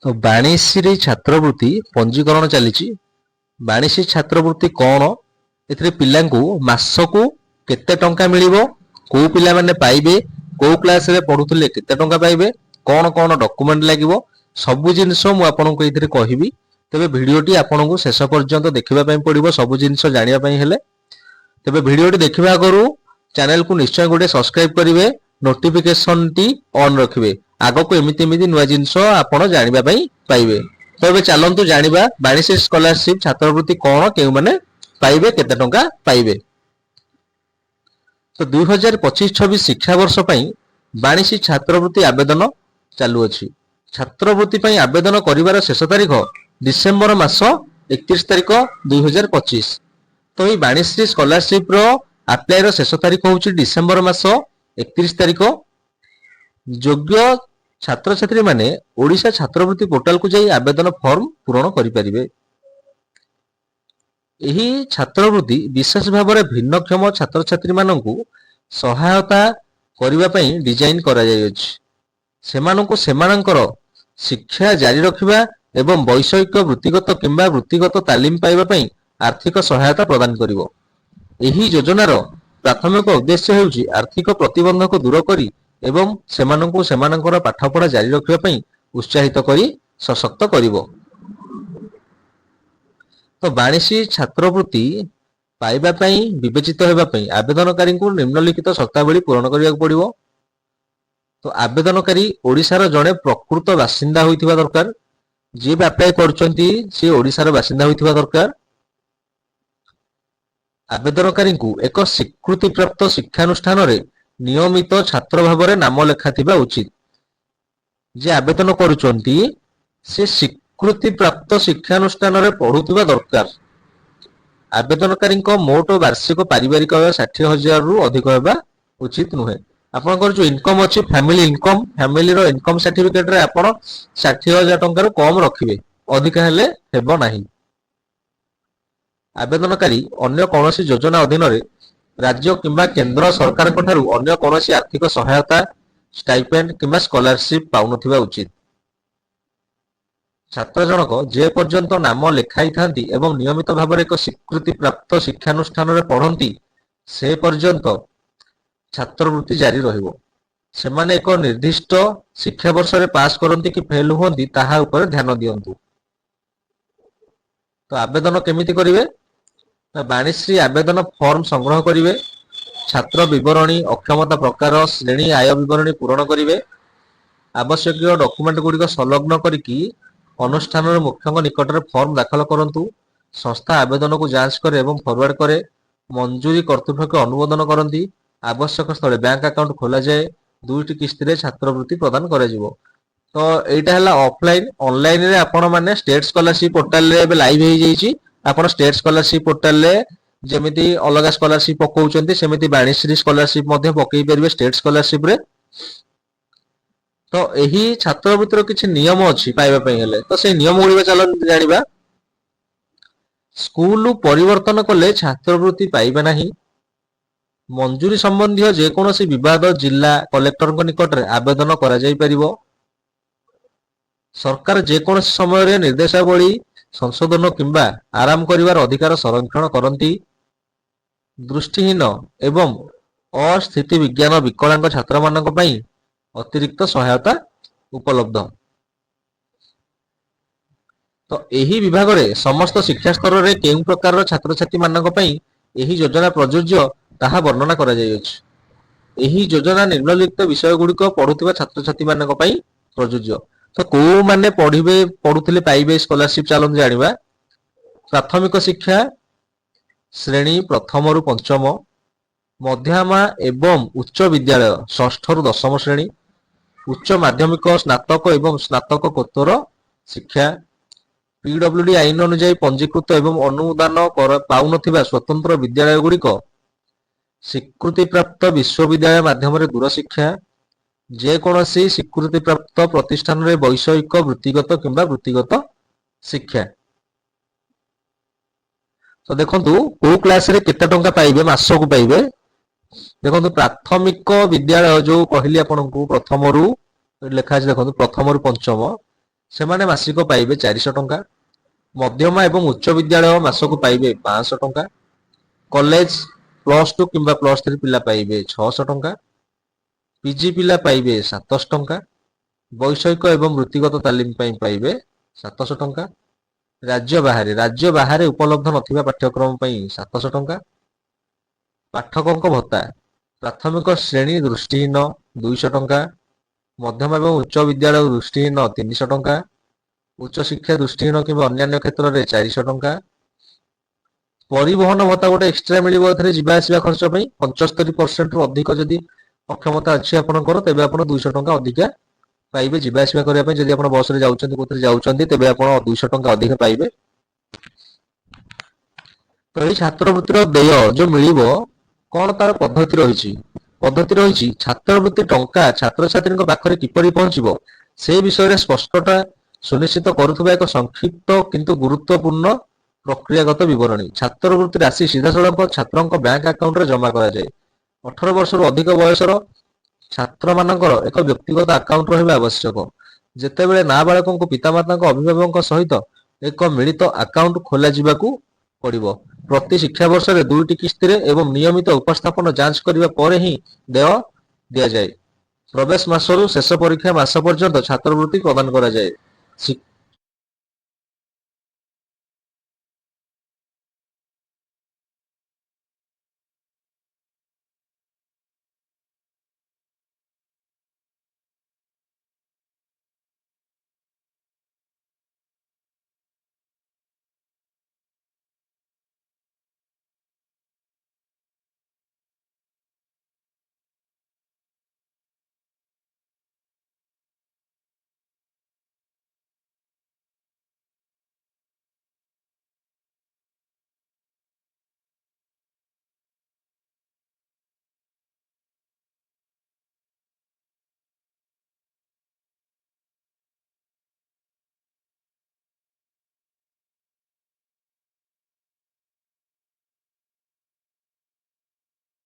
ତ ବାଣୀଶ୍ରୀ ଛାତ୍ରବୃତ୍ତି ପଞ୍ଜୀକରଣ ଚାଲିଛି। ବାଣୀଶ୍ରୀ ଛାତ୍ରବୃତ୍ତି କ'ଣ, ଏଥିରେ ପିଲାଙ୍କୁ ମାସକୁ କେତେ ଟଙ୍କା ମିଳିବ, କୋଉ ପିଲାମାନେ ପାଇବେ, କୋଉ କ୍ଲାସରେ ପଢୁଥିଲେ କେତେ ଟଙ୍କା ପାଇବେ, କ'ଣ କ'ଣ ଡକୁମେଣ୍ଟ ଲାଗିବ, ସବୁ ଜିନିଷ ମୁଁ ଆପଣଙ୍କୁ ଏଇଥିରେ କହିବି। ତେବେ ଭିଡିଓଟି ଆପଣଙ୍କୁ ଶେଷ ପର୍ଯ୍ୟନ୍ତ ଦେଖିବା ପାଇଁ ପଡିବ ସବୁ ଜିନିଷ ଜାଣିବା ପାଇଁ ହେଲେ। ତେବେ ଭିଡିଓଟି ଦେଖିବା ଆଗରୁ ଚ୍ୟାନେଲକୁ ନିଶ୍ଚୟ ଗୋଟେ ସବସ୍କ୍ରାଇବ କରିବେ, ନୋଟିଫିକେସନଟି ଅନ୍ ରଖିବେ। ଆଗକୁ ଏମିତି ଏମିତି ନୂଆ ଜିନିଷ ଆପଣ ଜାଣିବା ପାଇଁ ପାଇବେ। ତ ଏବେ ଚାଲନ୍ତୁ ଜାଣିବା, ବାଣୀଶ୍ରୀ ସ୍କଲାରସିପ ଛାତ୍ରବୃତ୍ତି କଣ, କେଉଁମାନେ ପାଇବେ, କେତେ ଟଙ୍କା ପାଇବେ। ତ 2025-26 ଶିକ୍ଷାବର୍ଷ ପାଇଁ ବାଣୀଶ୍ରୀ ଛାତ୍ରବୃତ୍ତି ଆବେଦନ ଚାଲୁଅଛି। ଛାତ୍ରବୃତ୍ତି ପାଇଁ ଆବେଦନ କରିବାର ଶେଷ ତାରିଖ ଡିସେମ୍ବର ମାସ 31 ତାରିଖ 2025। ତ ଏଇ ବାଣୀଶ୍ରୀ ସ୍କଲାରସିପ ର ଆପ୍ଲାଏର ଶେଷ ତାରିଖ ହଉଛି ଡିସେମ୍ବର ମାସ 31 ତାରିଖ। ଯୋଗ୍ୟ ଛାତ୍ରଛାତ୍ରୀ ମାନେ ଓଡ଼ିଶା ଛାତ୍ରବୃତ୍ତି ପୋର୍ଟାଲକୁ ଯାଇ ଆବେଦନ ଫର୍ମ ପୂରଣ କରିପାରିବେ। ଏହି ଛାତ୍ରବୃତ୍ତି ବିଶେଷ ଭାବରେ ଭିନ୍ନକ୍ଷମ ଛାତ୍ରଛାତ୍ରୀ ମାନଙ୍କୁ ସହାୟତା କରିବା ପାଇଁ ଡିଜାଇନ କରାଯାଇଅଛି। ସେମାନଙ୍କୁ ସେମାନଙ୍କର ଶିକ୍ଷା ଜାରି ରଖିବା ଏବଂ ବୈଷୟିକ, ବୃତ୍ତିଗତ କିମ୍ବା ବୃତ୍ତିଗତ ତାଲିମ ପାଇବା ପାଇଁ ଆର୍ଥିକ ସହାୟତା ପ୍ରଦାନ କରିବ। ଏହି ଯୋଜନାର ପ୍ରାଥମିକ ଉଦ୍ଦେଶ୍ୟ ହେଉଛି ଆର୍ଥିକ ପ୍ରତିବନ୍ଧକ ଦୂର କରି ଏବଂ ସେମାନଙ୍କୁ ସେମାନଙ୍କର ପାଠପଢା ଜାରି ରଖିବା ପାଇଁ ଉତ୍ସାହିତ କରି ସଶକ୍ତ କରିବ। ତ ବାଣୀଶ୍ରୀ ଛାତ୍ରବୃତ୍ତି ପାଇବା ପାଇଁ ବିବେଚିତ ହେବା ପାଇଁ ଆବେଦନକାରୀଙ୍କୁ ନିମ୍ନଲିଖିତ ସର୍ତ୍ତାବଳୀ ପୂରଣ କରିବାକୁ ପଡିବ। ତ ଆବେଦନକାରୀ ଓଡ଼ିଶାର ଜଣେ ପ୍ରକୃତ ବାସିନ୍ଦା ହୋଇଥିବା ଦରକାର। ଯିଏ ବି ଆପ୍ଲାଏ କରୁଛନ୍ତି, ସିଏ ଓଡ଼ିଶାର ବାସିନ୍ଦା ହୋଇଥିବା ଦରକାର। ଆବେଦନକାରୀଙ୍କୁ ଏକ ସ୍ୱୀକୃତିପ୍ରାପ୍ତ ଶିକ୍ଷାନୁଷ୍ଠାନରେ ନିୟମିତ ଛାତ୍ର ଭାବରେ ନାମ ଲେଖାଥିବା ଉଚିତ। ଯିଏ ଆବେଦନ କରୁଛନ୍ତି, ସେ ସ୍ୱୀକୃତିପ୍ରାପ୍ତ ଶିକ୍ଷାନୁଷ୍ଠାନରେ ପଢୁଥିବା ଦରକାର। ଆବେଦନକାରୀଙ୍କ ମୋଟ ବାର୍ଷିକ ପାରିବାରିକ ଆୟ 60,000ରୁ ଅଧିକ ହେବା ଉଚିତ ନୁହେଁ। ଆପଣଙ୍କର ଯୋଉ ଇନକମ ଅଛି, ଫ୍ୟାମିଲି ଇନକମ, ଫ୍ୟାମିଲିର ଇନକମ ସାର୍ଟିଫିକେଟରେ ଆପଣ 60,000 ଟଙ୍କାରୁ କମ ରଖିବେ, ଅଧିକା ହେଲେ ହେବ ନାହିଁ। ଆବେଦନକାରୀ ଅନ୍ୟ କୌଣସି ଯୋଜନା ଅଧୀନରେ ରାଜ୍ୟ କିମ୍ବା କେନ୍ଦ୍ର ସରକାରଙ୍କ ଠାରୁ ଅନ୍ୟ କୌଣସି ଆର୍ଥିକ ସହାୟତା, ଷ୍ଟାଇପେଣ୍ଡ କିମ୍ବା ସ୍କଲାରସିପ ପାଉନଥିବା ଉଚିତ। ଛାତ୍ର ଜଣକ ଯେ ପର୍ଯ୍ୟନ୍ତ ନାମ ଲେଖାଇଥାନ୍ତି ଏବଂ ନିୟମିତ ଭାବରେ ଏକ ସ୍ୱୀକୃତିପ୍ରାପ୍ତ ଶିକ୍ଷାନୁଷ୍ଠାନରେ ପଢନ୍ତି, ସେ ପର୍ଯ୍ୟନ୍ତ ଛାତ୍ରବୃତ୍ତି ଜାରି ରହିବ। ସେମାନେ ଏକ ନିର୍ଦ୍ଦିଷ୍ଟ ଶିକ୍ଷାବର୍ଷରେ ପାସ୍ କରନ୍ତି କି ଫେଲ ହୁଅନ୍ତି, ତାହା ଉପରେ ଧ୍ୟାନ ଦିଅନ୍ତୁ। ତ ଆବେଦନ କେମିତି କରିବେ ନା, ବାଣୀଶ୍ରୀ ଆବେଦନ ଫର୍ମ ସଂଗ୍ରହ କରିବେ। ଛାତ୍ର ବିବରଣୀ, ଅକ୍ଷମତା ପ୍ରକାର, ଶ୍ରେଣୀ, ଆୟ ବିବରଣୀ ପୂରଣ କରିବେ। ଆବଶ୍ୟକୀୟ ଡକୁମେଣ୍ଟ ଗୁଡ଼ିକ ସଂଲଗ୍ନ କରିକି ଅନୁଷ୍ଠାନର ମୁଖ୍ୟଙ୍କ ନିକଟରେ ଫର୍ମ ଦାଖଲ କରନ୍ତୁ। ସଂସ୍ଥା ଆବେଦନକୁ ଯାଞ୍ଚ କରେ ଏବଂ ଫରୱାର୍ଡ କରେ। ମଞ୍ଜୁରୀ କର୍ତ୍ତୃପକ୍ଷ ଅନୁମୋଦନ କରନ୍ତି। ଆବଶ୍ୟକ ସ୍ଥଳେ ବ୍ୟାଙ୍କ ଆକାଉଣ୍ଟ ଖୋଲାଯାଏ। ଦୁଇଟି କିସ୍ତିରେ ଛାତ୍ରବୃତ୍ତି ପ୍ରଦାନ କରାଯିବ। ତ ଏଇଟା ହେଲା ଅଫଲାଇନ। ଅନଲାଇନରେ ଆପଣ ମାନେ ଷ୍ଟେଟ ସ୍କଲାରସିପ ପୋର୍ଟାଲରେ ଏବେ ଲାଇଭ ହେଇଯାଇଛି। ଆପଣ ଷ୍ଟେଟ ସ୍କଲାରସିପ ପୋର୍ଟାଲରେ ଯେମିତି ଅଲଗା ସ୍କଲାରସିପ ପକଉଛନ୍ତି, ସେମିତି ବାଣୀଶ୍ରୀ ସ୍କଲାରସିପ ମଧ୍ୟ ପକେଇ ପାରିବେ ଷ୍ଟେଟ ସ୍କଲାରସିପରେ। ତ ଏହି ଛାତ୍ରବୃତ୍ତିର କିଛି ନିୟମ ଅଛି ପାଇବା ପାଇଁ ହେଲେ। ତ ସେଇ ନିୟମ ଗୁଡିକ ଚାଲନ୍ତୁ ଜାଣିବା। ସ୍କୁଲ ପରିବର୍ତ୍ତନ କଲେ ଛାତ୍ରବୃତ୍ତି ପାଇବେ ନାହିଁ। ମଞ୍ଜୁରୀ ସମ୍ବନ୍ଧୀୟ ଯେକୌଣସି ବିବାଦ ଜିଲ୍ଲା କଲେକ୍ଟରଙ୍କ ନିକଟରେ ଆବେଦନ କରାଯାଇ ପାରିବ। ସରକାର ଯେକୌଣସି ସମୟରେ ନିର୍ଦ୍ଦେଶାବଳୀ ସଂଶୋଧନ କିମ୍ବା ଆରାମ କରିବାର ଅଧିକାର ସଂରକ୍ଷଣ କରନ୍ତି। ଦୃଷ୍ଟିହୀନ ଏବଂ ଅସ୍ଥିତି ବିଜ୍ଞାନ ବିକଳାଙ୍ଗ ଛାତ୍ରମାନଙ୍କ ପାଇଁ ଅତିରିକ୍ତ ସହାୟତା ଉପଲବ୍ଧ। ତ ଏହି ବିଭାଗରେ ସମସ୍ତ ଶିକ୍ଷା ସ୍ତରରେ କେଉଁ ପ୍ରକାରର ଛାତ୍ରଛାତ୍ରୀ ମାନଙ୍କ ପାଇଁ ଏହି ଯୋଜନା ପ୍ରଯୁଜ୍ୟ, ତାହା ବର୍ଣ୍ଣନା କରାଯାଇଅଛି। ଏହି ଯୋଜନା ନିମ୍ନଲିଖିତ ବିଷୟ ଗୁଡ଼ିକ ପଢୁଥିବା ଛାତ୍ରଛାତ୍ରୀ ମାନଙ୍କ ପାଇଁ ପ୍ରଯୁଜ୍ୟ। ତ କୋଉମାନେ ପଢିବେ, ପଢୁଥିଲେ ପାଇବେ ସ୍କଲାରସିପ, ଚାଲନ୍ତୁ ଜାଣିବା। ପ୍ରାଥମିକ ଶିକ୍ଷା ଶ୍ରେଣୀ ପ୍ରଥମରୁ ପଞ୍ଚମ, ମଧ୍ୟମା ଏବଂ ଉଚ୍ଚ ବିଦ୍ୟାଳୟ ଷଷ୍ଠରୁ ଦଶମ ଶ୍ରେଣୀ, ଉଚ୍ଚ ମାଧ୍ୟମିକ, ସ୍ନାତକ ଏବଂ ସ୍ନାତକୋତ୍ତର ଶିକ୍ଷା, ପିଡବ୍ଲ୍ୟୁଡି ଆଇନ ଅନୁଯାୟୀ ପଞ୍ଜୀକୃତ ଏବଂ ଅନୁଦାନ ପାଉନଥିବା ସ୍ୱତନ୍ତ୍ର ବିଦ୍ୟାଳୟ ଗୁଡ଼ିକ, ସ୍ୱୀକୃତିପ୍ରାପ୍ତ ବିଶ୍ୱବିଦ୍ୟାଳୟ ମାଧ୍ୟମରେ ଦୂରଶିକ୍ଷା, ଯେକୌଣସି ସ୍ୱୀକୃତିପ୍ରାପ୍ତ ପ୍ରତିଷ୍ଠାନରେ ବୈଷୟିକ, ବୃତ୍ତିଗତ କିମ୍ବା ବୃତ୍ତିଗତ ଶିକ୍ଷା। ତ ଦେଖନ୍ତୁ, କୋଉ କ୍ଲାସରେ କେତେ ଟଙ୍କା ପାଇବେ, ମାସକୁ ପାଇବେ। ଦେଖନ୍ତୁ, ପ୍ରାଥମିକ ବିଦ୍ୟାଳୟ ଯୋଉ କହିଲି ଆପଣଙ୍କୁ, ପ୍ରଥମରୁ ଲେଖା ଅଛି ଦେଖନ୍ତୁ, ପ୍ରଥମରୁ ପଞ୍ଚମ, ସେମାନେ ମାସିକ ପାଇବେ 400 ଟଙ୍କା। ମଧ୍ୟମା ଏବଂ ଉଚ୍ଚ ବିଦ୍ୟାଳୟ ମାସକୁ ପାଇବେ 500 ଟଙ୍କା। କଲେଜ, +2 କିମ୍ବା +3 ପିଲା ପାଇବେ 600 ଟଙ୍କା। ପିଜି ପିଲା ପାଇବେ 700 ଟଙ୍କା। ବୈଷୟିକ ଏବଂ ବୃତ୍ତିଗତ ତାଲିମ ପାଇଁ ପାଇବେ 700 ଟଙ୍କା। ରାଜ୍ୟ ବାହାରେ ଉପଲବ୍ଧ ନଥିବା ପାଠ୍ୟକ୍ରମ ପାଇଁ 700 ଟଙ୍କା। ପାଠକଙ୍କ ଭତ୍ତା: ପ୍ରାଥମିକ ଶ୍ରେଣୀ ଦୃଷ୍ଟିହୀନ 200 ଟଙ୍କା, ମଧ୍ୟମ ଏବଂ ଉଚ୍ଚ ବିଦ୍ୟାଳୟ ଦୃଷ୍ଟିହୀନ 300 ଟଙ୍କା, ଉଚ୍ଚଶିକ୍ଷା ଦୃଷ୍ଟିହୀନ କିମ୍ବା ଅନ୍ୟାନ୍ୟ କ୍ଷେତ୍ରରେ 400 ଟଙ୍କା। ପରିବହନ ଭତ୍ତା ଗୋଟେ ଏକ୍ସଟ୍ରା ମିଳିବ ଏଥିରେ ଯିବା ଆସିବା ଖର୍ଚ୍ଚ ପାଇଁ। 75%ରୁ ଅଧିକ ଯଦି ଅକ୍ଷମତା ଅଛି ଆପଣଙ୍କର, ତେବେ ଆପଣ 200 ଟଙ୍କା ଅଧିକା ପାଇବେ ଯିବା ଆସିବା କରିବା ପାଇଁ। ଯଦି ଆପଣ ବସରେ ଯାଉଛନ୍ତି, କୋଉଥିରେ ଯାଉଛନ୍ତି, ତେବେ ଆପଣ 200 ଟଙ୍କା ଅଧିକ ପାଇବେ। ତ ଏଇ ଛାତ୍ରବୃତ୍ତିର ଦେୟ ଯୋଉ ମିଳିବ, କଣ ତାର ପଦ୍ଧତି ରହିଛି? ପଦ୍ଧତି ରହିଛି, ଛାତ୍ରବୃତ୍ତି ଟଙ୍କା ଛାତ୍ରଛାତ୍ରୀଙ୍କ ପାଖରେ କିପରି ପହଞ୍ଚିବ, ସେ ବିଷୟରେ ସ୍ପଷ୍ଟତା ସୁନିଶ୍ଚିତ କରୁଥିବା ଏକ ସଂକ୍ଷିପ୍ତ କିନ୍ତୁ ଗୁରୁତ୍ୱପୂର୍ଣ୍ଣ ପ୍ରକ୍ରିୟାଗତ ବିବରଣୀ। ଛାତ୍ରବୃତ୍ତି ରାଶି ସିଧାସଳଖ ଛାତ୍ରଙ୍କ ବ୍ୟାଙ୍କ ଆକାଉଣ୍ଟରେ ଜମା କରାଯାଏ। 18 ବର୍ଷରୁ ଅଧିକ ବୟସର ଛାତ୍ରମାନଙ୍କର ଏକ ବ୍ୟକ୍ତିଗତ ଆକାଉଣ୍ଟ ରହିବା ଆବଶ୍ୟକ, ଯେତେବେଳେ ନାବାଳକଙ୍କୁ ପିତାମାତାଙ୍କ ଅଭିଭାବକଙ୍କ ସହିତ ଏକ ମିଳିତ ଆକାଉଣ୍ଟ ଖୋଲାଯିବାକୁ ପଡ଼ିବ। ପ୍ରତି ଶିକ୍ଷାବର୍ଷରେ ଦୁଇଟି କିସ୍ତିରେ ଏବଂ ନିୟମିତ ଉପସ୍ଥାପନ ଯାଞ୍ଚ କରିବା ପରେ ହିଁ ଦେୟ ଦିଆଯାଏ। ପ୍ରବେଶ ମାସରୁ ଶେଷ ପରୀକ୍ଷା ମାସ ପର୍ଯ୍ୟନ୍ତ ଛାତ୍ରବୃତ୍ତି ପ୍ରଦାନ କରାଯାଏ।